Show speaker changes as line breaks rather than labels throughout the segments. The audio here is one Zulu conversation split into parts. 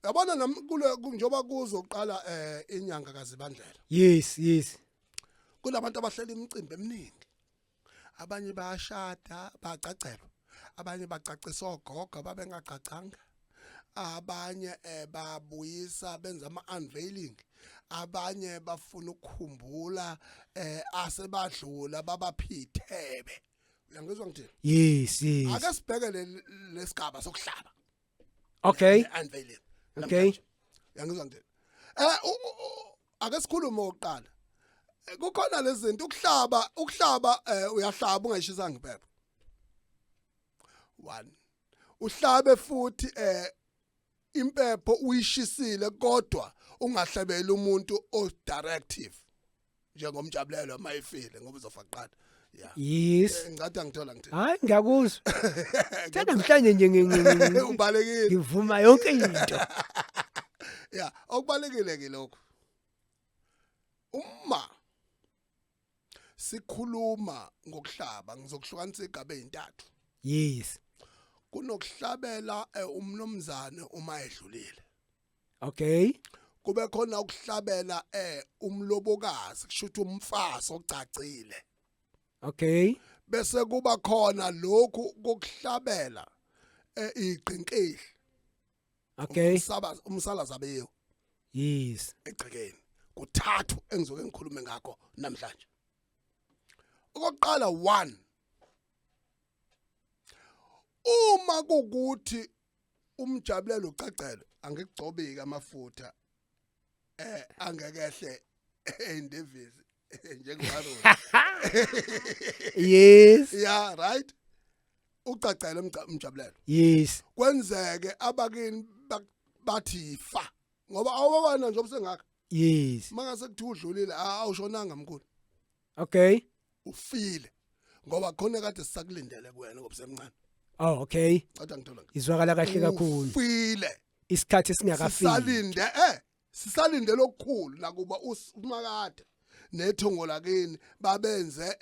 Yabona nam kule njengoba kuzoqala inyanga kaZibandlela.
Yes.
Kunabantu abahlela imicimbi eminingi. Abanye bayashada, bacacelwa. Abanye bacacisa ogogo ababengacacanga. Abanye babuyisa benza ama unveiling. Abanye bafuna ukukhumbula asebadlula babaphithebe. Uyangizwa ngithini?
Yes.
Ake sibheke lesigaba sokuhlaba.
Okay.
Unveiling.
Okay.
Uyangizwa ngithini? Ake sikhulume oqala. Kukhona lezi zinto ukuhlaba uyahlaba ungayishisanga impepho. 1. Uhlabe futhi impepho uyishisile kodwa ungahlebeli umuntu o directive njengomjabulelo mayifile ngoba uzofa kuqala. Yeah.
Yes.
Ngicatha ngithola ngithini.
Hayi ngiyakuzwa. Namhlanje nje
ubalekile.
Ngivuma yonke into.
Yeah, okubalekile ke lokho. Uma sikhuluma ngokuhlaba ngizokuhlukanisa igaba ezintathu.
Yes.
Kunokuhlabela umnomzane uma edlulile.
Okay.
Kube khona ukuhlabela umlobokazi kusho ukuthi umfazi ocacile.
Okay.
Bese kuba khona lokhu kokuhlabela igqinkehli.
Okay.
Umsalaza beyo.
Yes.
Egcekeni. Kuthathu engizoke ngikhulume ngakho namhlanje. Okokuqala 1. Uma kukuthi umjabulelo ucacele angikugcobiki amafutha angekehle endevisi njengobaro.
Yes.
Yeah, right. Ucacele umjabulelo.
Yes.
Kwenzeke abakini bathi ifa ngoba awubona nje obusengaka.
Yes.
Mangase kuthi udlulile awushonanga mkhulu.
Okay.
Ufile ngoba khona kade sisakulindele kuwena ngoba usemncane.
Oh, okay.
Kodwa ngithola.
Izwakala kahle kakhulu.
Ufile.
Isikhathi singakafiki.
Sisalinde sisalinde lokukhulu nakuba umakade nethongo lakini babenze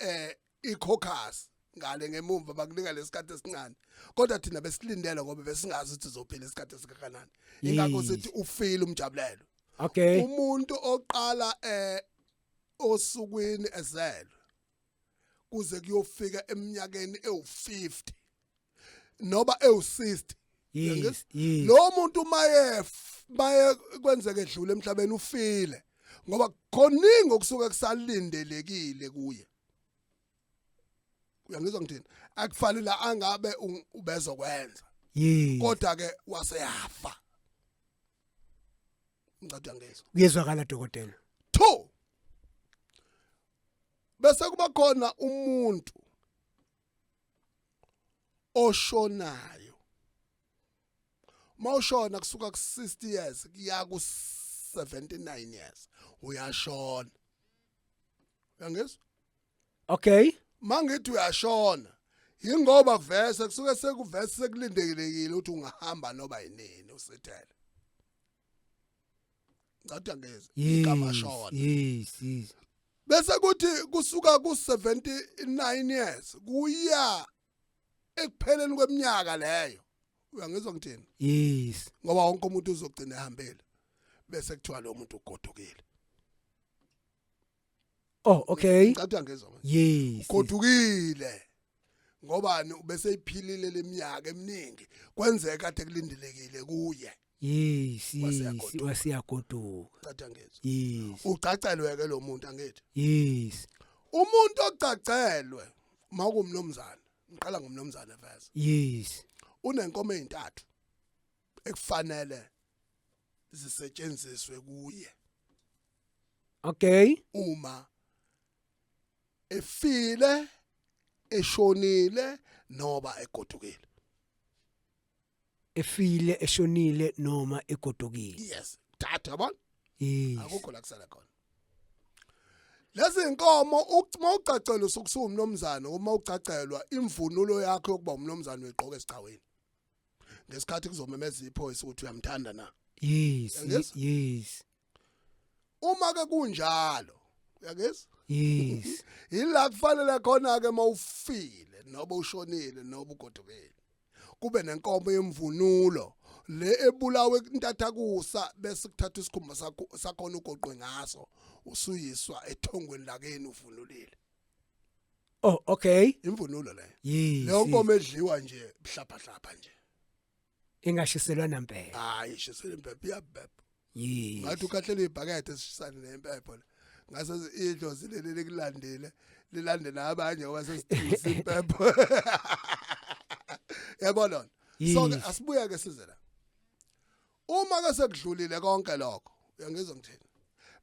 i-caucus ngale ngemumva bakunika lesikhathi esincane. Kodwa thina besilindele ngoba besingazi ukuthi uzophila isikhathi esingakanani. Ingakho sithi ufile umjabulelo.
Okay.
Umuntu oqala osukwini ezelwe kuze kuyofika eminyakeni ewu50 noba ewu60.
Yes.
Lo muntu maye kwenzeke edlule emhlabeni ufile ngoba khoningi okusuke kusalindelekile kuye. Uyangizwa ngithini? Akufanele angabe ubezokwenza.
Yes.
Kodwa ke waseyafa. Ngicela ngezwe.
Kuyezwakala dokotela.
2. Bese kuba khona umuntu oshonayo. Mawushona kusuka ku 60 years kuya ku 79 years uyashona. Uyangizwa?
Okay.
Mangithi uyashona ingoba vese kusuke sekuvese sekulindelekile ukuthi ungahamba noba yinini usithele. Ngicela ngezwe igama shona.
Yes.
Bese kuthi kusuka ku 79 years kuya ekupheleni kweminyaka leyo. Uyangizwa ngithini?
Yes.
Ngoba wonke umuntu uzogcina ehambile. Bese kuthiwa lo muntu ugodukile.
Oh, okay.
Ngicela ngezwe manje.
Yes.
Ugodukile. Ngobani ubese iphilile leminyaka eminingi kwenzeka kade kulindelekile kuye.
Yes. Wasiyagoduka.
Ngicela ngezwe.
Yes.
Ucacelwe ke lo muntu angithi.
Yes.
Umuntu ocacelwe makumnomzana, ngiqala ngomnomzana vese.
Yes.
Unenkomo ezintathu ekufanele zisetshenziswe kuye.
Okay.
Uma efile, eshonile noba egodukile.
Efile, eshonile noma egodukile.
Yes, thatha yabona?
Yes.
Akukho la kusala khona. Lezi inkomo uma ucacelwa usukusuka umnomzana, uma ucacelwa imvunulo yakho yokuba umnomzana uyigqoka esicaweni. Ngesikhathi kuzomemeza iphoyisa ukuthi uyamthanda na?
Yes, yes.
Uma ke kunjalo, uyangizwa?
Yes.
Yila kufanele khona ke mawufile noba ushonile noba ugodukile. Kube nenkomo yemvunulo Le ebulawe intathakusa bese kuthatha isikhumba sakho sakhona ugoqwe ngaso usuyiswa ethongweni lakeni uvunulile.
Oh, okay.
Imvunulo leyo.
Yes.
Leyo nkomo edliwa nje hlapha hlapha nje.
Ingashiselwa nampela.
Hayi, ishisela impepho iyabhebha.
Yes.
Ngathi ukhahlela ibhakede esishisane nempepho le. Ngase idlozi leli likulandile lilandela abanye ngoba sesidingisa impepho. Yabo lona. So ke
Yes.
asibuye ke size la. Uma ke sekudlulile konke lokho, uyangizwa ngithini?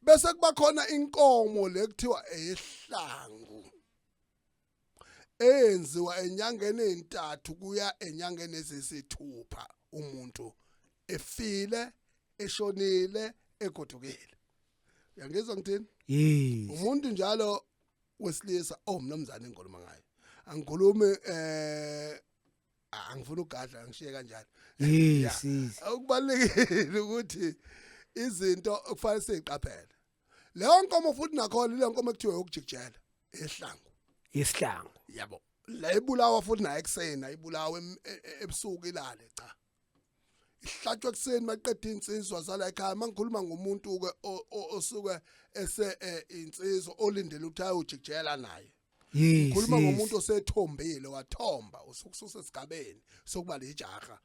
Bese kuba khona inkomo le kuthiwa eyehlangu. Eyenziwa enyangeni ezintathu kuya enyangeni ezisithupha umuntu efile, eshonile, egodukile. Uyangizwa ngithini?
Yes.
Umuntu njalo wesilisa owumnumzane engikhuluma ngaye. Angikhulumi angifuni ugadla ngishiye kanjalo.
Yes. Yes.
Okubalekile ukuthi izinto okufanele siziqaphele. Leyo nkomo futhi nakhona ile nkomo ekuthiwa yokujikijela ehlangu.
Yesihlangu.
Yabo. La ibulawa futhi naye ekseni ayibulawa ebusuku ilale cha. Ihlatshwa ekseni maqeda insizwa zala ekhaya mangikhuluma ngomuntu ke osuke ese insizwa olindele ukuthi ayojikijela naye.
Yes.
Khuluma
yes.
ngomuntu osethombile wathomba usukususa esigabeni sokuba lijaha.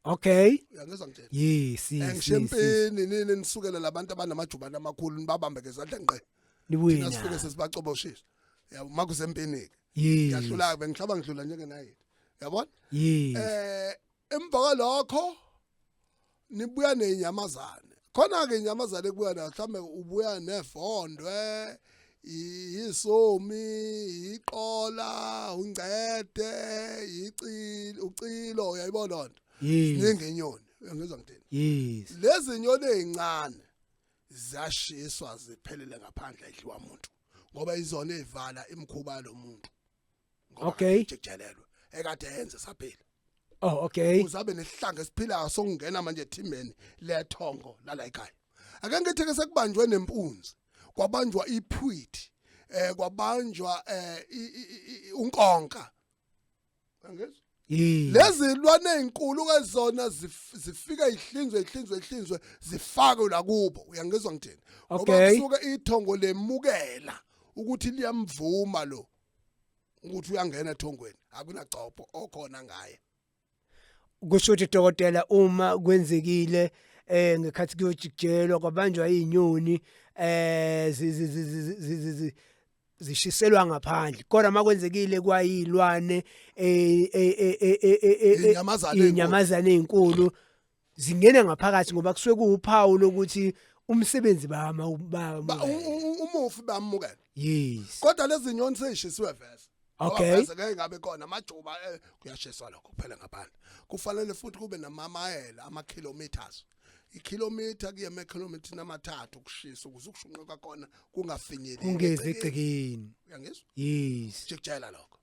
Okay.
Uyangizwa ngitshela?
Yes, yes.
Ngisho
Yes. yes.
empini nini nisukele labantu abanamajubane amakhulu nibabambe ngezandla ngqe.
Nibuye
Thina sifike
na.
sesibacoboshisa. Yabo makusempini ke.
Yes.
Ngiyahlula bengihlaba ngidlula njengenayiti. Yabona?
Yes.
Emva kwalokho nibuya nenyamazane. Khona ke inyamazane ekubuya nayo mhlambe ubuya nevondwe, yisomi, iqola, ungcede, icilo, ucilo uyayibona lonto.
Yes.
Ziningi inyoni, uyangizwa ngithini?
Yes.
Lezi nyoni ezincane ziyashiswa ziphelele ngaphandle idliwa umuntu ngoba izona ezivala imikhuba yalomuntu. Ngoba
Okay.
jikelelwe ekade yenze saphila.
Oh, okay.
Uzabe nesihlanga esiphilayo sokungena manje ethimeni lethongo lala ekhaya. Ake ngithi ke sekubanjwe nempunzi, kwabanjwa iphwithi, kwabanjwa unkonka. Angizwa?
Yes.
Lezi zilwane ezinkulu ke zona zifika ihlinzwe ihlinzwe ihlinzwe zifakwe la kubo. Uyangizwa ngithini? Ngoba
Okay.
kusuke ithongo lemukela ukuthi liyamvuma lo ukuthi uyangena ethongweni, akunagcopho okhona ngaye.
Kusho ukuthi dokotela uma kwenzekile ngekhathi kuyojikijelwa kwabanjwa izinyoni zishiselwa ngaphandle, kodwa makwenzekile kwayilwane
Inyamazane ezinkulu.
inyamazane ezinkulu zingena ngaphakathi ngoba kusuke kuwuphawu lokuthi umsebenzi bama
Ba- umufi bamukela.
Yes.
Kodwa lezi nyoni seyishisiwe vese.
Okay.
Ngoba vese ngeke ngabe khona amajuba kuyashiswa lokho kuphela ngaphandle. Kufanele futhi kube namamayela ama kilometers. Ikhilomitha kuye emakhilomitha amathathu ukushisa ukuze ukushunqa kwakhona kungafinyeleli.
Kungeze egcekeni.
Uyangizwa?
Yes.
Jikijela lokho.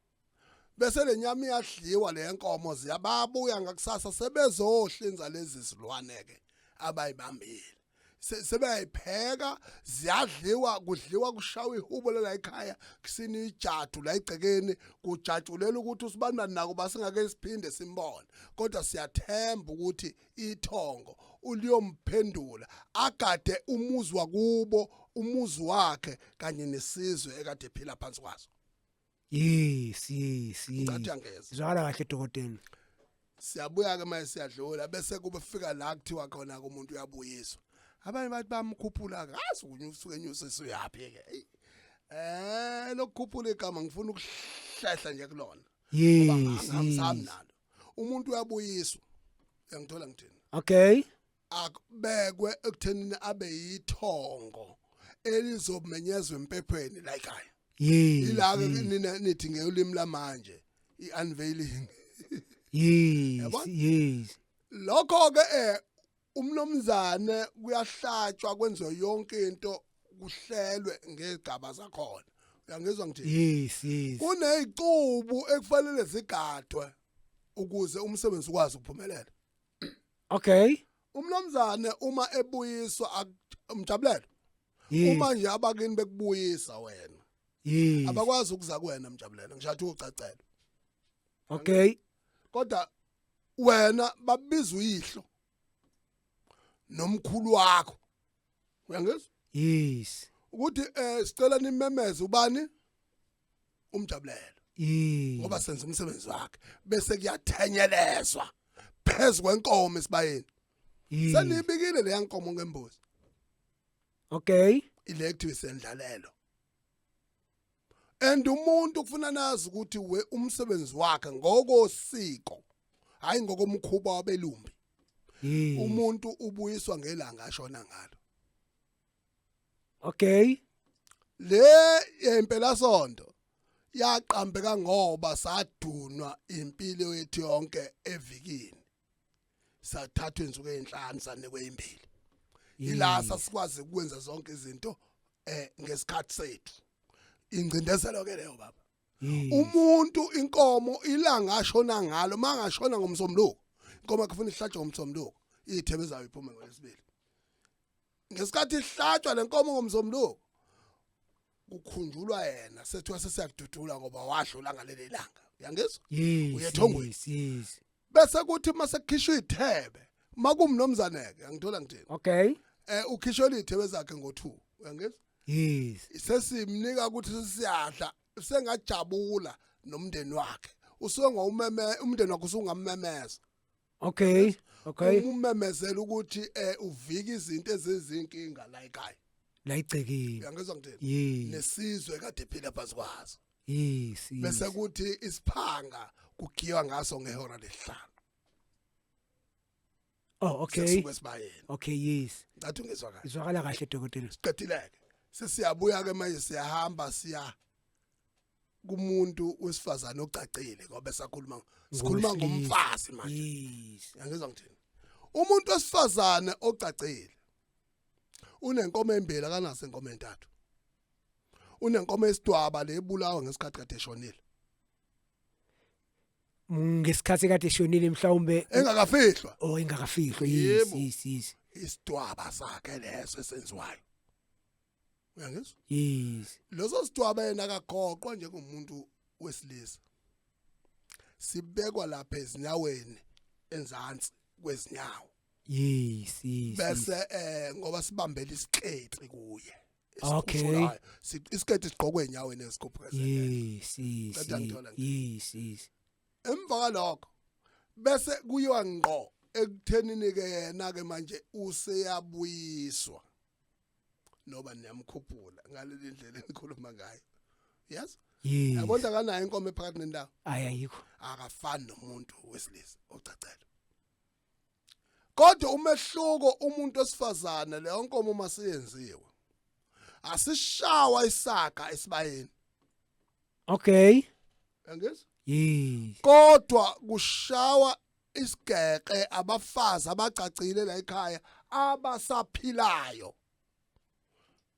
Bese le nyama iyadliwa le nkomo ziyababuya ngakusasa sebezohlinza lezi zilwane ke abayibambile. Sebeyayipheka ziyadliwa kudliwa kushawa ihubo la ekhaya kusini ijadu la egcekeni kujatshulela ukuthi usibanibani nako basingake siphinde simbone, kodwa siyathemba ukuthi ithongo uliyomphendula agade umuzi wakubo, umuzi wakhe kanye nesizwe ekade ephila phansi kwaso.
Yes, yes, yes.
Ngicathi angeze.
Zwakala kahle dokotela.
Siyabuya ke manje siyadlula bese kube fika la kuthiwa khona umuntu uyabuyiswa. Abanye bathi bamkhuphula ngazi unyusuke enyuse uyapi ke. Eyi. Lokukhuphula igama ngifuna ukuhlehla nje kulona.
Yes.
Angihambisani
Yes.
nalo. Umuntu uyabuyiswa. Uyangithola ngithini?
Okay.
Akubekwe ekuthenini abe yithongo elizomenyezwa empephweni la ekhaya.
Yes.
Ila ke
yes.
nina nithi ngolimi lamanje i-unveiling.
Yes.
Yabona?
Yes.
Lokho ke umnomzane kuyahlatshwa kwenziwe yonke into kuhlelwe ngezigaba zakhona. Uyangizwa ngithini?
Yes, yes.
Kunezicubu ekufanele zigadwe ukuze umsebenzi ukwazi ukuphumelela.
Okay.
Umnomzane uma ebuyiswa umjabulelo.
Yes.
Uma nje abakini bekubuyisa wena.
Yes.
Abakwazi ukuza kuwena mjabulelo ngishathi ucacelo.
Okay.
Kodwa wena babiza uyihlo. Nomkhulu wakho, uyangizwa?
Yes.
Ukuthi sicela nimemeze ubani, uMjabulelo.
Yes.
Ngoba senza umsebenzi wakhe, bese kuyathenyelezwa phezu kwenkomo esibayeni.
Yes.
Senibikile leya nkomo ngembuzi.
Okay.
Ile kuthiwa isendlalelo. And umuntu kufuna nazi ukuthi we umsebenzi wakhe ngokosiko, hayi ngokomkhuba wabelumbi.
Yes.
Umuntu ubuyiswa ngelanga ashona ngalo.
Okay.
Le yempela sonto yaqambeka ngoba sadunwa impilo yethu yonke evikini, sathathwa insuku ezinhlanu, sanikwe imbili. Ila sasikwazi ukwenza zonke izinto ngesikhathi sethu. Ingcindezelo ke leyo, baba. Umuntu inkomo ilanga ashona ngalo, mangashona ngomsombuluko, inkomo yakhe ufuna ihlatshwe ngomsombuluko, iy'thebe zayo iphume ngolwesibili. Ngesikhathi ihlatshwa lenkomo ngomsombuluko, kukhunjulwa yena, sethiwa sesiyakududula ngoba wadlula ngaleli langa, uyangizwa?
Yes.
Uyethongweni.
Yes.
Bese kuthi mase kukhishwa ithebe, makumnomzaneke, angithola ngithini?
Okay.
Ukhishwe ithebe zakhe ngo2, uyangizwa?
Yes.
Sesimnika ukuthi sesiyadla, sengajabula nomndeni wakhe, usuke ngowumeme umndeni wakhe, usungammemeza.
Okay. Okay.
Umumemezela ukuthi uvika izinto ezizinkinga la ekhaya.
La igcekile.
Uyangizwa ngithini?
Yes.
Nesizwe kade ephila phansi kwazo.
Yes.
Bese kuthi isiphanga kugiywa ngaso ngehora lesihlanu.
Oh, okay.
Sekusuke esibayeni.
Okay, yes.
Ngathi ungizwa kahle.
Izwakala kahle, dokotela.
Siqedile-ke, sesiyabuya ke manje, siyahamba siya kumuntu wesifazane ocacile, ngoba sakhuluma, sikhuluma
Ngowesilisa.
ngomfazi manje.
Yes.
Yangizwa ngithini? Umuntu wesifazane ocacile unenkomo embili, akanaso inkomo entathu. Unenkomo esidwaba lebulawa ngesikhathi kade eshonile.
Ngesikhathi kade eshonile mhlawumbe?
Engakafihlwa.
Oh, ingakafihlwa. Yes.
Yebo.
Yes.
Isidwaba sakhe leso esenziwayo, uyangizwa?
Yes.
Leso sidwaba yena akagoqwa njengomuntu wesilisa, sibekwa lapha ezinyaweni, enzansi kwezinyawo.
Yes.
Bese ngoba sibambela isiketi kuye
Okay.
esikhushulayo. Isiketi sigqokwe enyaweni esikhuphuka.
Yes.
Qeda ngithola nje.
Yes.
Emva kwalokho bese kuyiwa ngqo ekuthenini ke yena ke manje useyabuyiswa, noba niyamkhuphula ngaleli ndlela enikhuluma ngayo, yes.
Yes.
Yabona, kanayo inkomo ephakathi nendawo.
Ayi, ayikho.
Akafani nomuntu wesilisa ocacela, kodwa umehluko, umuntu wesifazane leyo nkomo masiyenziwe, asishawa isaka esibayeni.
Okay.
Angizwa?
Yes.
Kodwa kushawa isigeqe abafazi abacacile la ekhaya abasaphilayo,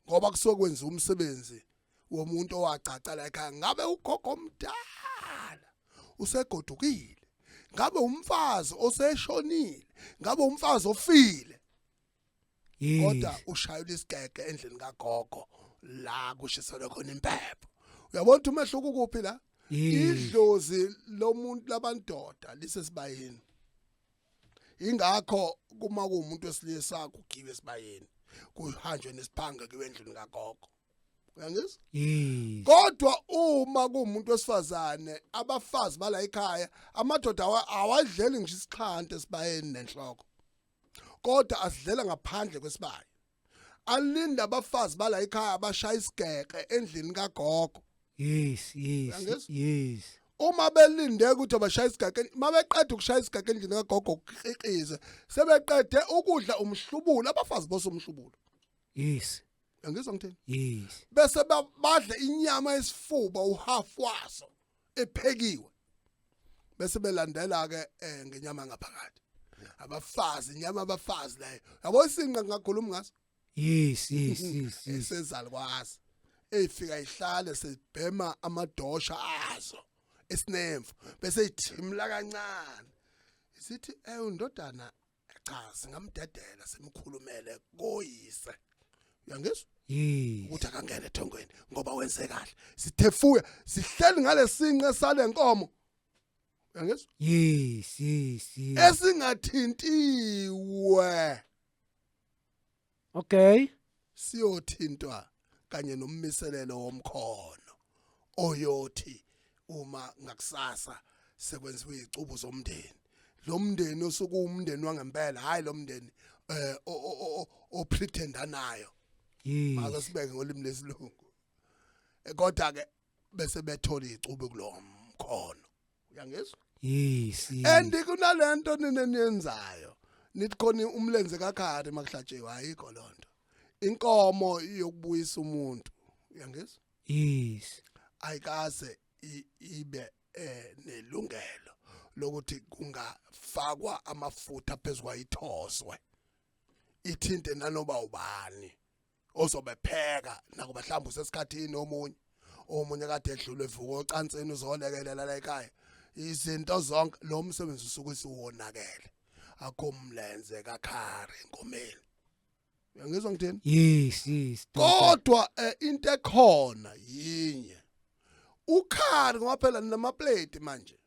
ngoba kusuke kwenza umsebenzi womuntu owacaca la ekhaya, ngabe ugogo omdala usegodukile, ngabe umfazi oseshonile, ngabe umfazi ofile.
Yes.
Kodwa ushayela isigege endlini kagogo la kushiselwe khona impepho. Uyabona ukuthi umehluko kuphi la?
Yes.
Idlozi lomuntu labandoda lisesibayeni, ingakho kuma kuwumuntu wesilisa kugiwe esibayeni, kuhanjwe nesiphanga kuwe endlini kagogo, uyangizwa?
Yes.
Kodwa uma kuwumuntu wesifazane, abafazi bala ekhaya, amadoda awadleli ngisho isixhanti esibayeni nenhloko, kodwa asidlela ngaphandle kwesibaya, alinda abafazi bala ekhaya abashaya isigeke endlini kagogo.
Yes.
Uyangizwa?
Yes.
Uma belinde ukuthi abashaya isigage, mabeqeda ukushaya isigage endlini kagogo, kukhiqize, sebeqede ukudla umhlubulo, abafazi bosomhlubulo.
Yes.
Angizwa ngithini?
Yes.
Bese badle inyama yesifuba, uhalf waso ephekiwe, bese belandela ke ngenyama ngaphakathi abafazi, inyama abafazi leyo, yabo, isinqa ngakhuluma ngaso.
Yes.
Esezalukwazi eyifika ihlale sibhema amadosha azo esinemfu, bese ithimla kancane, isithi undodana cha, singamdedela simkhulumele koyise, uyangizwa?
Yes.
Ukuthi akangene ethongweni ngoba wenze kahle, sithefuya sihleli ngalesinqe sale nkomo, uyangizwa?
Yes.
Esingathintiwe.
Okay.
Siyothintwa kanye nommiselelo womkhono oyothi uma ngakusasa sekwenziwa izicubu zomndeni, lo mndeni osuke umndeni wangempela, hayi lo mndeni o pretenda nayo. Make sibeke ngolimi lesilungu. Kodwa ke bese bethola izicubu kulo mkhono, uyangizwa?
Yes.
And kunalento nina niyenzayo, nithi khona umlenze kakhari makuhlatshiwe, ayikho lonto. Inkomo yokubuyisa umuntu, uyangizwa?
Yes.
Ayikaze ibe nelungelo lokuthi kungafakwa amafutha phezukwayithoswe ithinte nanoba ubani ozobe pheka, nakuba mhlawumbe usesikhathini, omunye kade edlule evuka ocansini uzolekelela la ekhaya, izinto zonke. Lo msebenzi usuke usuwonakele, akho mlenze kakhari enkomeni, uyangizwa ngithini?
Yes.
Kodwa into ekhona yinye, ukhari, ngoba phela namaplate manje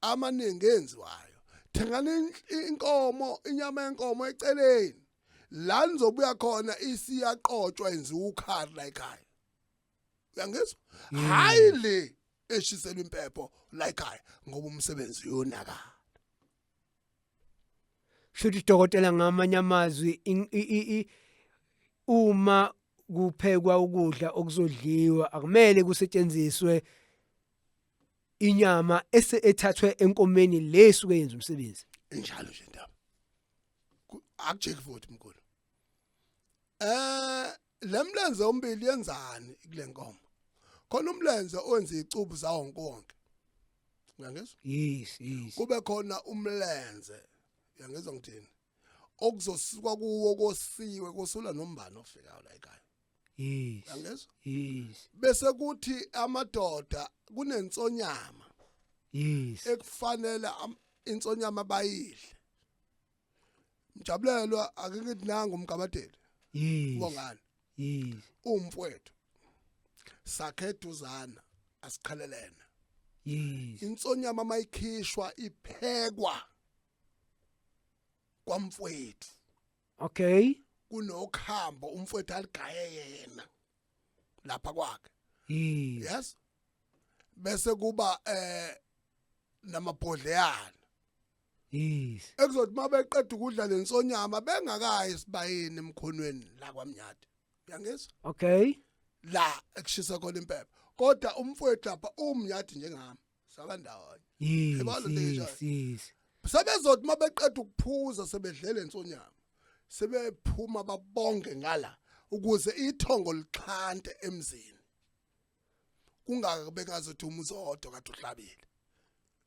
amaningi enziwayo. Thengani inkomo, inyama yenkomo eceleni la nizobuya khona isiyaqotshwa, yenziwa ukhari la ekhaya, uyangizwa? Hayi le eshiselwa impepho la ekhaya, ngoba umsebenzi uyonakala.
Shuthi dokotela, ngamanye amazwi, uma kuphekwa ukudla okuzodliwa, akumele kusetshenziswe inyama ese ethathwe enkomeni lesuke yenza umsebenzi.
Injalo nje indaba. Akujeki futhi, mkhulu. Lemlenze ombili yenzani kule nkomo? Khona umlenze owenza icubu zawo wonke, uyangizwa?
Yes.
Kube khona umlenze, uyangizwa ngithini, okuzosikwa kuwo kosiwe kosula nombani ofikayo la ekhaya. Uyangizwa?
Yes.
Bese kuthi amadoda kunensonyama ekufanele insonyama bayidle. Mjabulelwa, ake ngithi nangu umgabadeli. Ubongani. Umfowethu sakhe eduzana, asiqhelelene. Insonyama mayikhishwa iphekwa kwamfowethu. Kunokhambo umfowethu aligaye yena lapha kwakhe. Yes, bese kuba namabhodleyana ekuzothi mabeqeda ukudla lensonyama bengakayi esibayeni emkhonweni la kwaMnyadi, uyangizwa?
Okay.
La ekushisa khona impepho, kodwa umfowethu lapha umnyadi njengami, sabandawonye. Yebo, lento Sebezothi mabeqeda ukuphuza, sebedlela ensonyama, sebephuma babonge ngala ukuze ithongo lixhante emzini, kungakabe ngazothi umuzi owodwa kade uhlabile,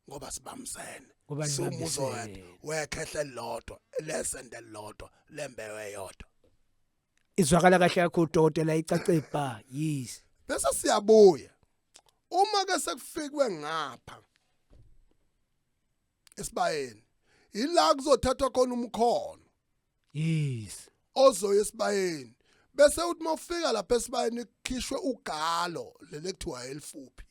ngoba sibambisene.
Ngoba
Siwumuzi
nibambisene.
owedwa wekhehle lodwa, lesende lodwa, lembewe eyodwa.
Izwakala kahle kakhulu dokotela, icace ba. Yes.
Bese siyabuya uma ke sekufikwe ngapha esibayeni, ila kuzothathwa khona umkhono ozoya esibayeni, bese uthi mawufika lapha esibayeni kukhishwe ugalo leli ekuthiwa elifuphi.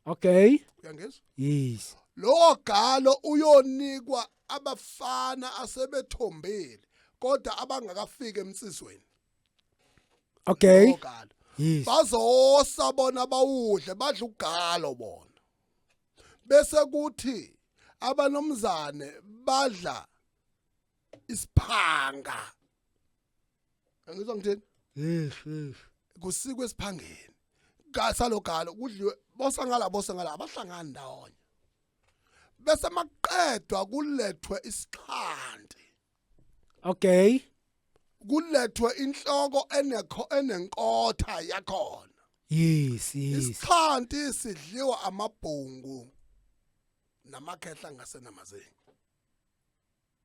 Uyangizwa?
Yes.
Lowo galo uyonikwa abafana asebethombile kodwa abangakafiki emsizweni. Lowo galo bazosa bona bawudle, badla ugalo bona, bese kuthi abanomzane badla isiphanga, angizwa ngithini?
Yes.
Kusikwe esiphangeni kasalogalo, kudliwe bosa ngala, bosa ngala, abahlangani ndawonye. Bese maqedwa kulethwe isixhanti. Kulethwe inhloko enekho enenkotha yakhona. Isixhanti sidliwa amabhungu namakhehla ngasenamazinyo.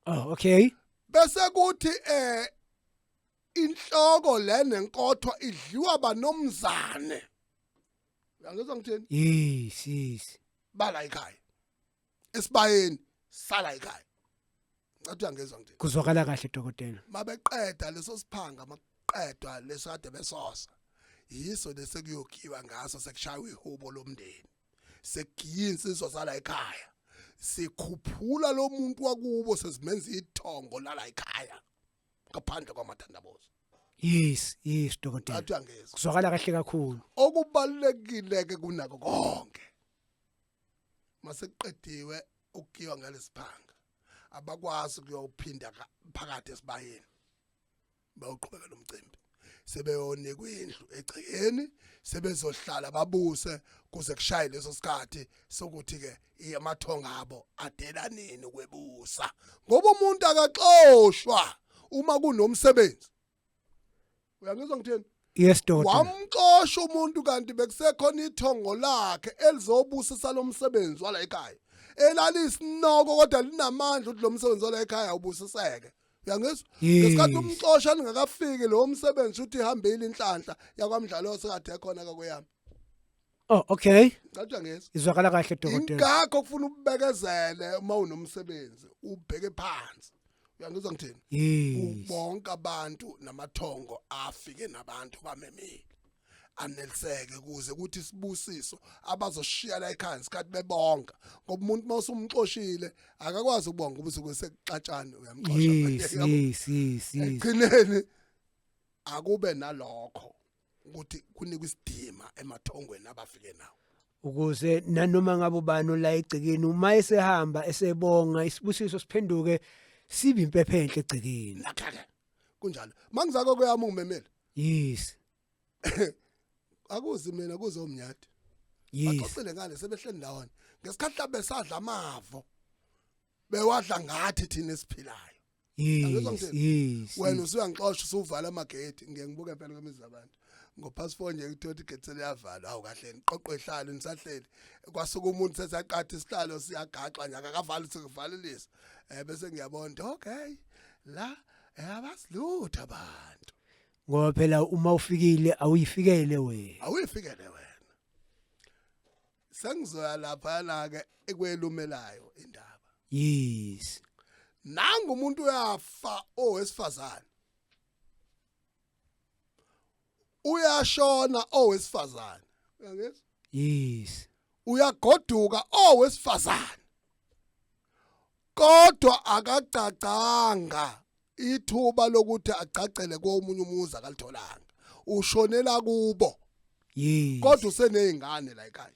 Oh, okay.
Bese kuthi inhloko le nenkotho idliwa banomzane, uyangizwa ngithini?
Yes.
Bala ekhaya, esibayeni sala ekhaya. Ngathi uyangizwa ngithini?
Kuzwakala kahle dokotela.
Mabeqeda leso siphanga, maqedwa leso kade besosa, yiso lesekuyokhiwa ngaso, sekushaywa ihubo lomndeni, sekugiya insizwa sala ekhaya, sikhuphula lo muntu wakubo, sesimenza ithongo lala ekhaya. Ngaphandle kwamathandabuzo.
Yes, dokotela.
Athi uyangizwa.
Kuzwakala kahle kakhulu.
Okubalulekile ke kunako konke, masekuqediwe ukugiwa ngalesiphanga, abakwazi ukuyophinda phakathi esibayeni bayoqhubeka nomcimbi. Sebeyonikwa indlu egcekeni, sebezohlala babuse kuze kushaye leso sikhathi sokuthi ke amathonga abo adela nini ukwebusa, ngoba umuntu akaxoshwa uma kunomsebenzi. Uyangizwa ngithini?
Yes, dokotela.
Wamxosha umuntu kanti bekusekhona ithongo lakhe elizobusisa lo msebenzi wala ekhaya, elalisinoko kodwa linamandla ukuthi lo msebenzi wala ekhaya ubusiseke. Uyangizwa? Ngesikhathi umxosha ningakafiki lo msebenzi, uthi ihambile inhlanhla yakwamdlalo sekade ekhona kakweyami.
Oh, okay.
Ngathi uyangizwa.
Izwakala kahle, dokotela.
Ingakho kufuna ubekezele uma unomsebenzi, ubheke phansi. Uyangizwa ngithini?
Yes.
Bonke abantu namathongo afike nabantu bamemile aneliseke kuze kuthi isibusiso abazoshiya la ekhaya isikhathi bebonga, ngoba umuntu mawusumxoshile akakwazi ukubonga ngoba usuke sekuxatshana, uyamxosha.
Yes.
Ekugcineni akube nalokho ukuthi kunikwe isidima emathongweni abafike nawo,
ukuze nanoma ngabe ubani ola egcekeni, uma esehamba esebonga, isibusiso siphenduke sibe impepho enhle egcekeni.
Nakho-ke kunjalo. Mangizako kweyami ungimemele. Akuzi mina kuzomnyadi. Baxoxile ngale sebehleli ndawonye ngesikhathi la besadla amavo, bewadla ngathi thina esiphilayo. Angizwa ngithini?
Yes.
Wena usuyangixosha, usuvala amagate. Ngiye ngibuke phela kwemizi zabantu ngo-past 4 nje, kuthiwa igate seliyavalwa. Awu kahle, niqoqwe ihlalo, nisahleli, kwasuka umuntu sesiyaqatha isihlalo, siyagaxa nje, akakavali, sikuvalelisa. Bese ngiyabona ukuthi okay, la abasilutho abantu.
Ngoba phela uma ufikile awuyifikele wena.
Awuyifikele wena. Sengizoya lapha la ke ekwelumelayo indaba. Nangu umuntu uyafa owesifazane, uyashona owesifazane, uyangizwa?
Yes.
Uyagoduka owesifazane, kodwa akagcagcanga ithuba lokuthi agcagcele komunye umuzi, akalitholanga, ushonela kubo. Kodwa usenezingane la ekhaya.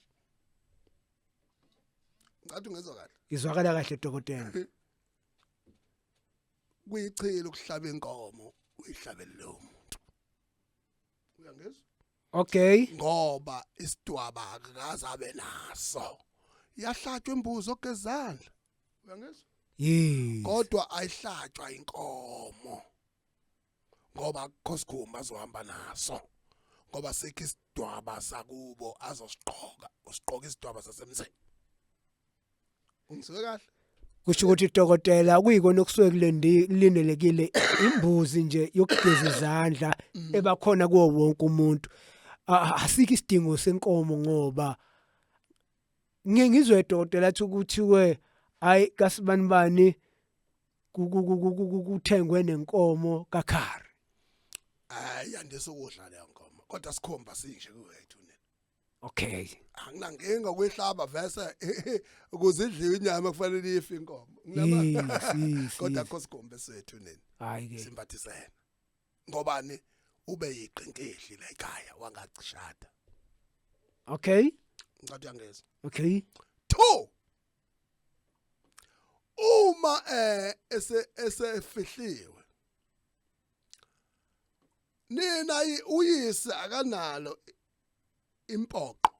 Ngathi ungezwa kahle.
Izwakala kahle, dokotela.
Kuyichilo ukuhlaba inkomo uyihlabele lowo muntu. Uyangizwa?
Okay.
Ngoba isidwaba akakaze abe naso. Yahlatshwa imbuzi ogezandla. Uyangizwa?
Yes.
Kodwa ayihlatshwa inkomo ngoba akukho sikhumba azohamba naso, ngoba sikho isidwaba sakubo azosiqoka, usiqoka isidwaba sasemzini. Ungizwe kahle?
Kusho ukuthi, dokotela, kuyikona okusuke kulindelekile, imbuzi nje yokugeza izandla ebakhona kuwo wonke umuntu. Asikho isidingo senkomo, ngoba ngike ngizwe, dokotela, athi kuthiwe hayi kasibanibani kuthengwe nenkomo kakhari.
Hayi, yandisa ukudla leyo nkomo, kodwa sikhomba sinje kuwethu nina. Anginankinga kwehlaba vese ukuze idliwe inyama kufanele ife inkomo. Kodwa akho sikhombe sethu nini.
Hayi ke.
Simbathisene ngobani ube yiqinkehli la ekhaya wangacishada. Ngicela uyangezwa.
Okay.
2, uma ese esefihliwe nina, uyise akanalo impoqo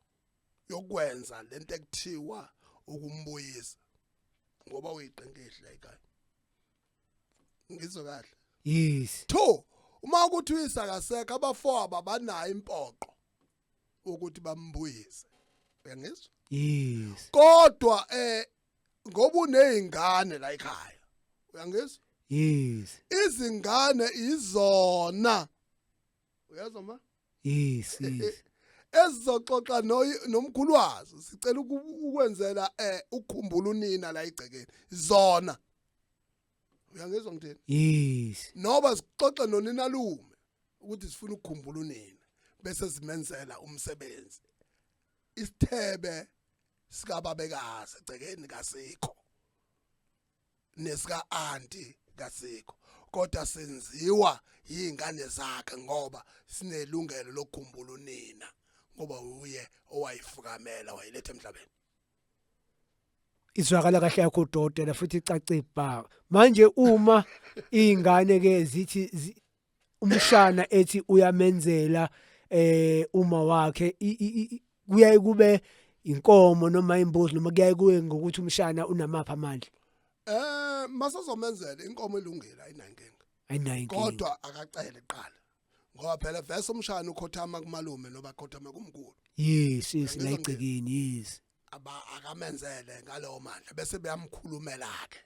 yokwenza lento ekuthiwa ukumbuyisa, ngoba uyiqinkehli la ekhaya. Ngizwe kahle?
Yes.
2, uma ukuthi uyise akasekho, abafowabo abanayo impoqo ukuthi bambuyise. Uyangizwa?
Yes.
Kodwa ngoba unezingane la ekhaya, uyangizwa?
Yes.
Izingane izona, uyazwa ma?
Yes.
Ezizoxoxa nomkhulu wazo, sicela ukwenzela ukukhumbula unina la igcekeni zona. Uyangizwa ngithini?
Yes.
Noba sixoxe nonina lume ukuthi sifuna ukukhumbula unina, bese simenzela umsebenzi. Isithebe sikababekazi egcekeni kasikho, nesika auntie kasikho. Kodwa senziwa yingane zakhe ngoba sinelungelo lokukhumbula unina, ngoba uye owayifukamela wayiletha emhlabeni.
Izwakala kahle yakho dokotela, futhi icace bha. Manje uma izingane ke zithi umshana ethi uyamenzela uma wakhe, kuyaye kube inkomo noma imbuzi, noma kuyaye kuye ngokuthi umshana unamapha amandla?
Masazomenzela inkomo elungile, ayinankinga.
Ayinayo inkinga.
Kodwa akacele kuqala, ngoba phela vese umshana ukhothama kumalume noba khothama kumkhulu.
Yes, la igcikini, yes.
Aba akamenzele ngalowo mandla, bese beyamkhulumela ke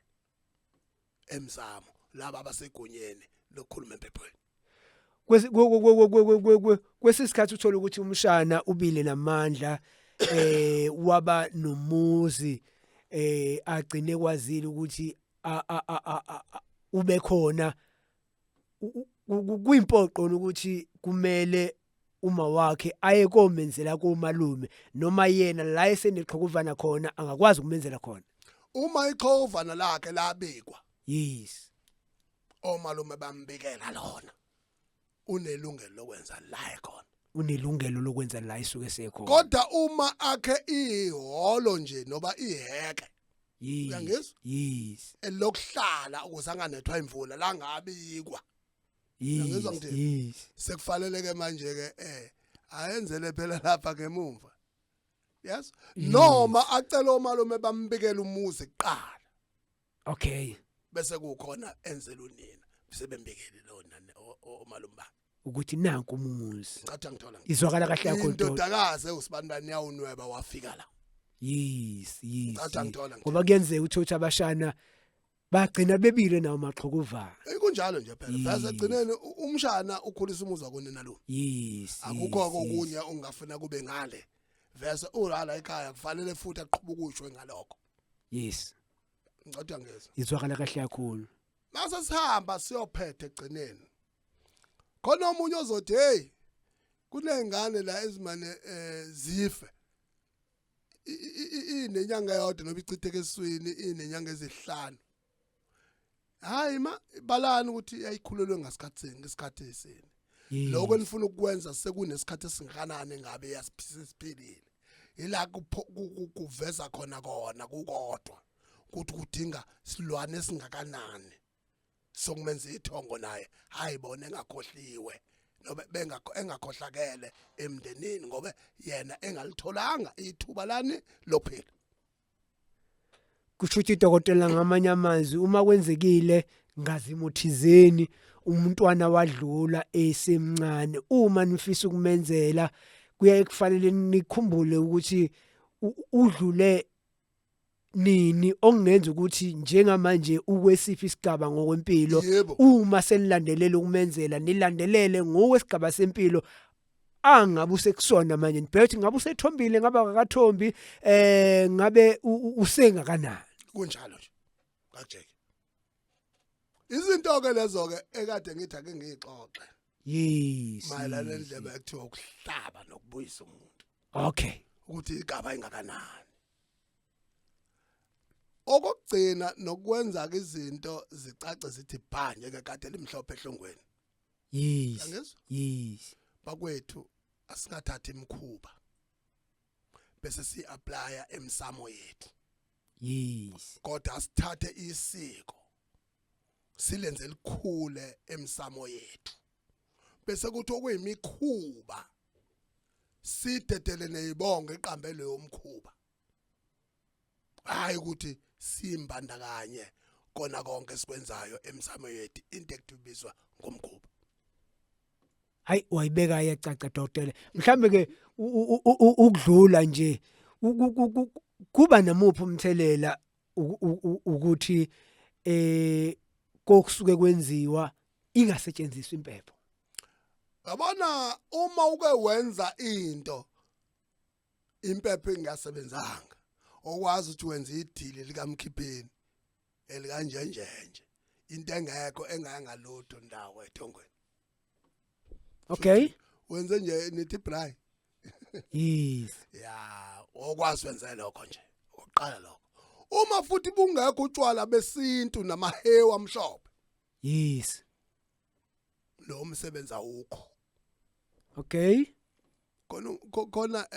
emsamo laba abasegunyeni lokukhuluma empephweni.
Kwesisikhathi uthola ukuthi umshana ubile namandla, waba nomuzi, agcine kwazile ukuthi ube khona, kuyimpoqo ukuthi kumele uma wakhe aye komenzela komalume, noma yena la eseneqhokuvana khona angakwazi ukumenzela khona?
Uma ixhovana lakhe labikwa, omalume bambikela lona, unelungelo lokwenza la ekhona.
Unelungelo lokwenza la isuke sekhona.
Kodwa uma akhe ihholo nje noba iheke, uyangizwa?
Yes.
Elokuhlala ukuze anganethwa imvula la ngabikwa. Uyangizwa ngithini?
Yes.
Sekufanele ke manje ke ayenzele phela lapha ngemumva. Yes, noma acela omalume bambikele umuzi kuqala. Bese kukhona enzela unina, bese bembikele lona omalume bakhe
ukuthi nanku umuzi.
Ngicatha ngithola.
Izwakala kahle yakho nto.
Indodakazi usibanibani yawunweba wafika la.
Yes.
Ngicatha ngithola.
Ngoba kuyenzeka ukuthi abashana bagcina bebile nawo maqhokuvana.
Kunjalo nje phela. Bese egcineni umshana ukhulisa umuzi wakonina lo. Akukho okunye ongafuna kube ngale. Vese ulala ekhaya kufanele futhi aqhubukushwe ngalokho.
Yes.
Ngicatha ngezwe.
Izwakala kahle kakhulu.
Mase sihamba siyophethe egcineni. Khona omunye ozothi hey, kunezingane la ezimane zife. Inenyanga yodwa noba ichitheke esiswini inenyanga ezihlanu. Hayi ma balani ukuthi yayikhulelwe ngasikhathi sini, ngesikhathi esini. Lokho enifuna ukwenza sekunesikhathi esingakanani ngabe yasiphilile. Ila kuveza khona kona kukodwa ukuthi kudinga silwane esingakanani sokumenza ithongo naye, hayi bona engakhohliwe noba bengakho engakhohlakele emndenini ngoba yena engalitholanga ithuba lani lokuphila.
Kusho ukuthi dokotela, ngamanye amazwi, uma kwenzekile ngazimothizeni umntwana wadlula esemncane, uma nifisa ukumenzela kuyaye kufanele nikhumbule ukuthi udlule nini, okungenza ukuthi njengamanje ukwesiphi isigaba ngokwempilo. Uma senilandelela ukumenzela, nilandelele ngokwesigaba sempilo angabe usekusona manje, nibheke ukuthi ngabe usethombile, ngabe akakathombi, ngabe usengakanani.
Kunjalo nje ngakujeke izinto ke lezo ke ekade ngithi ake ngiyixoxe. Mayelana nendlela ekuthiwa ukuhlaba nokubuyisa umuntu. Ukuthi igaba ingakanani. Okugcina nokwenza ke izinto zicace zithi bha njengekade limhlophe ehlongweni. Uyangizwa?
Yes.
Bakwethu, asingathathi imikhuba bese si-applya emsamo yethu. Kodwa asithathe isiko silenze likhule emsamo yethu, bese kuthi okuyimikhuba sidedele nezibongo eqambe leyo mkhuba, hayi ukuthi simbandakanye kona konke esikwenzayo emsamo yethu, into ekubizwa ngomkhuba.
Hayi, wayibeka yacaca dokotela. Mhlambe ke ukudlula nje kuba namuphi umthelela ukuthi kokusuke kwenziwa ingasetshenziswa impepho?
Yabona, uma uke wenza into impepho ingasebenzanga, okwazi ukuthi wenze idili likamkhipheni elikanjenjenje, into engekho engangalutho ndawo ethongweni. Wenze nje nithi braai. Ya, okwazi wenze lokho nje oqala lokho. Uma futhi bungekho utshwala besintu namahewu amhlophe.
Yes.
Lo msebenzi awukho.
Okay.
Khona khona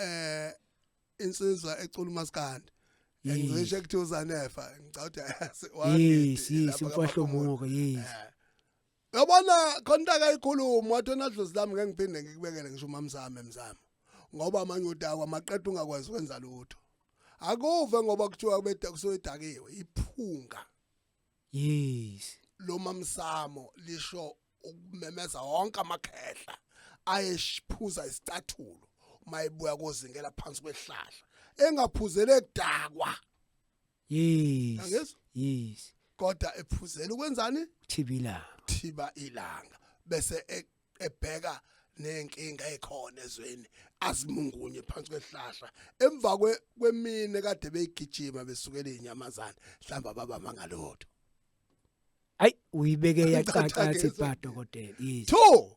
insizwa ecula umaskandi. Ngicishe kuthiwa uzanefa ngicabanga
ukuthi yes yes umfahlomuka yes.
Yabona khona into akayikhuluma wathi wena dlozi lami ngeke ngiphinde ngikubekele ngisho umamzame mzamo ngoba manje udakwa maqeda ungakwazi ukwenza lutho. Akuve ngoba kuthiwa kubeda kusoyidakiwe iphunga.
Yes.
Lo mamsamo lisho ukumemeza wonke amakhehla ayeshiphuza isicathulo mayibuya kozingela phansi kwehlahla engaphuzele kudakwa.
Yes. Angizwa? Yes.
Kodwa ephuzela ukwenzani?
Thibila.
Thiba ilanga bese ebheka nenkinga ekhona ezweni azimungunye phansi kwehlahla emva kwemine kade beyigijima besukela izinyamazane mhlamba baba mangalotho.
Ayi uyibeke yacaca yathi ba dokotela. Yes.
2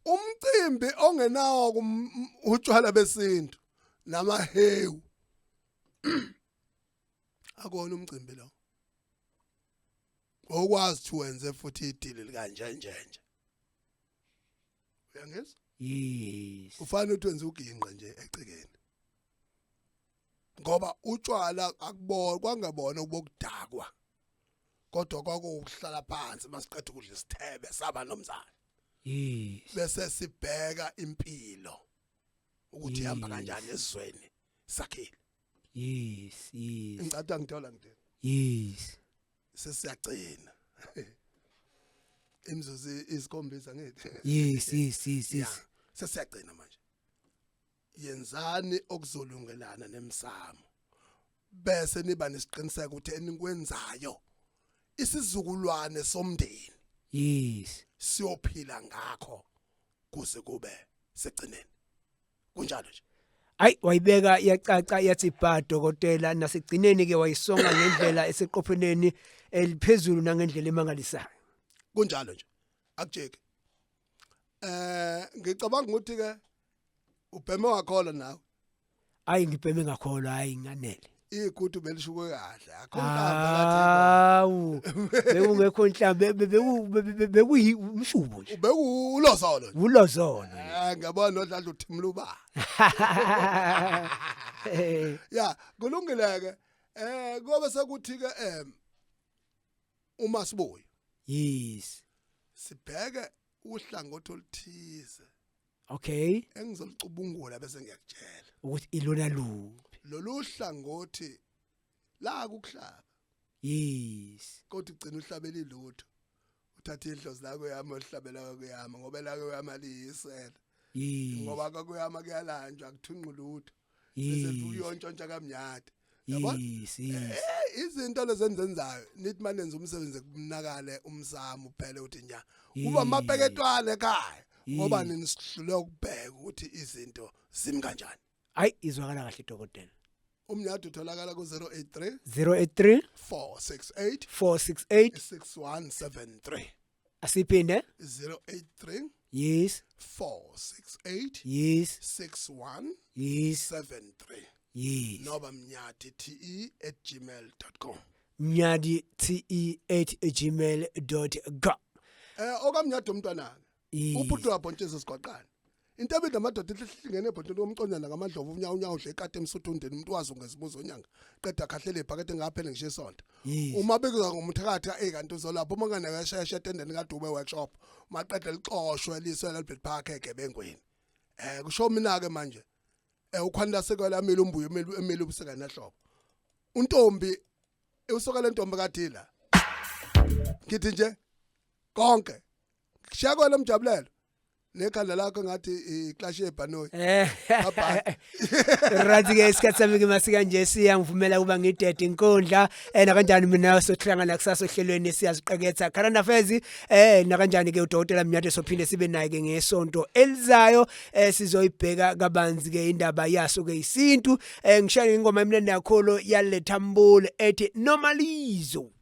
Umcimbi ongenawo utshwala besintu namahewu akona umcimbi lo. Okwazi ukuthi wenze futhi idili likanje nje nje. Uyangizwa?
Yes.
Ufana ukuthi wenze uginqe nje ecekeni. Ngoba utshwala akubona kwangabona ukubokudakwa. Kodwa kwakuhlala phansi masiqeda ukudla isithebe saba nomzana.
Yes.
Bese sibheka impilo ukuthi ihamba kanjani ezweni sakhile.
Yes, yes.
Ngicabanga ngithola ngidini.
Yes.
Sesiyagcina. Imizuzu isikhombisa ngithi.
Yes, yes, yes, yes.
Sesiyagcina manje. Yenzani okuzolungelana nemsamo. Bese niba nesiqiniseko ukuthi enikwenzayo isizukulwane somndeni.
Yes.
Siyophila ngakho kuze kube segcineni. Kunjalo nje.
Ayi wayibeka yacaca yathi ba dokotela nasigcineni ke wayisonga ngendlela eseqopheleni eliphezulu nangendlela emangalisayo.
Kunjalo nje. Akujeki. Ngicabanga ukuthi ke ubheme wakhola nawe.
Ayi ngibheme ngakholwa hayi nganele.
Igudu belishuke kahle. Akho
nhlamba kathi. Hawu. Bekungekho nhlamba beku bekuyi umshubo nje.
Bekulozolo.
Ulozolo.
Ngiyabona nodladla uthimula uba. Ya, kulungile ke. Kobe sekuthi ke uma sibuya.
Yes.
Sibheke uhlangothi oluthize.
Okay.
Engizolicubungula bese ngiyakutshela
ukuthi ilona luphi.
Lolu hlangothi la kukuhlaba.
Yes.
Kodwa ugcina uhlabela ilutho. Uthatha idlozi lakho yami ohlabela kuyama ngoba la kuyama liyisela.
Yes.
Ngoba kuyama kuyalanjwa akuthunqi lutho.
Bese
uyontshontsha kamnyadi.
Yabona? Yes, yes.
Izinto lezenzenzayo nithi manenza umsebenzi kubonakale umsamo uphele uthi nya. Kuba mapeketwane ekhaya ngoba ninihlule ukubheka ukuthi izinto zimi kanjani.
Hayi izwakala kahle dokotela.
Umnyadi utholakala ku 083
083
468
468
6173.
Asiphinde
083
Yes.
468
Yes.
61
Yes.
73.
Yes.
Noba mnyadi te@gmail.com.
Mnyadi te@gmail.com.
Okamnyadi umntwana ke. Ubhuti wabhontshisa sigoqana. Into ebidla amadoda ihlingene ebhontsheni komconyana ngamadlovu unyawo unyawo udle ikati emsuthundeni umuntu wazi ngezibuzo onyanga. Qeda khahlele ibhakede ngaphele ngisho isonto. Uma bekuza ngomthakathi eh kanti uzolapha uma nganakasheshe etendeni kaDube workshop maqede lixoshwe liswe Albert Park egebengweni. Kusho mina ke manje. Ukhwanda sekwela umbuyo emile ubuseka nehlobo. Untombi usokela intombi kaDila. Ngithi nje konke. Kushiya kwela umjabulelo. Nekhanda lakho ngathi iclash yebhanoyi.
Right ke isikhathi sami ke masika nje siyangivumela kuba ngidede inkundla nakanjani mina sohlangana kusasa ohlelweni siyaziqeketha current affairs nakanjani ke udokotela Mnyade sophinde sibe naye ke ngesonto elizayo sizoyibheka kabanzi ke indaba yaso ke isintu ngishaya ingoma emnandi kakhulu yalethambule ethi Nomalizo.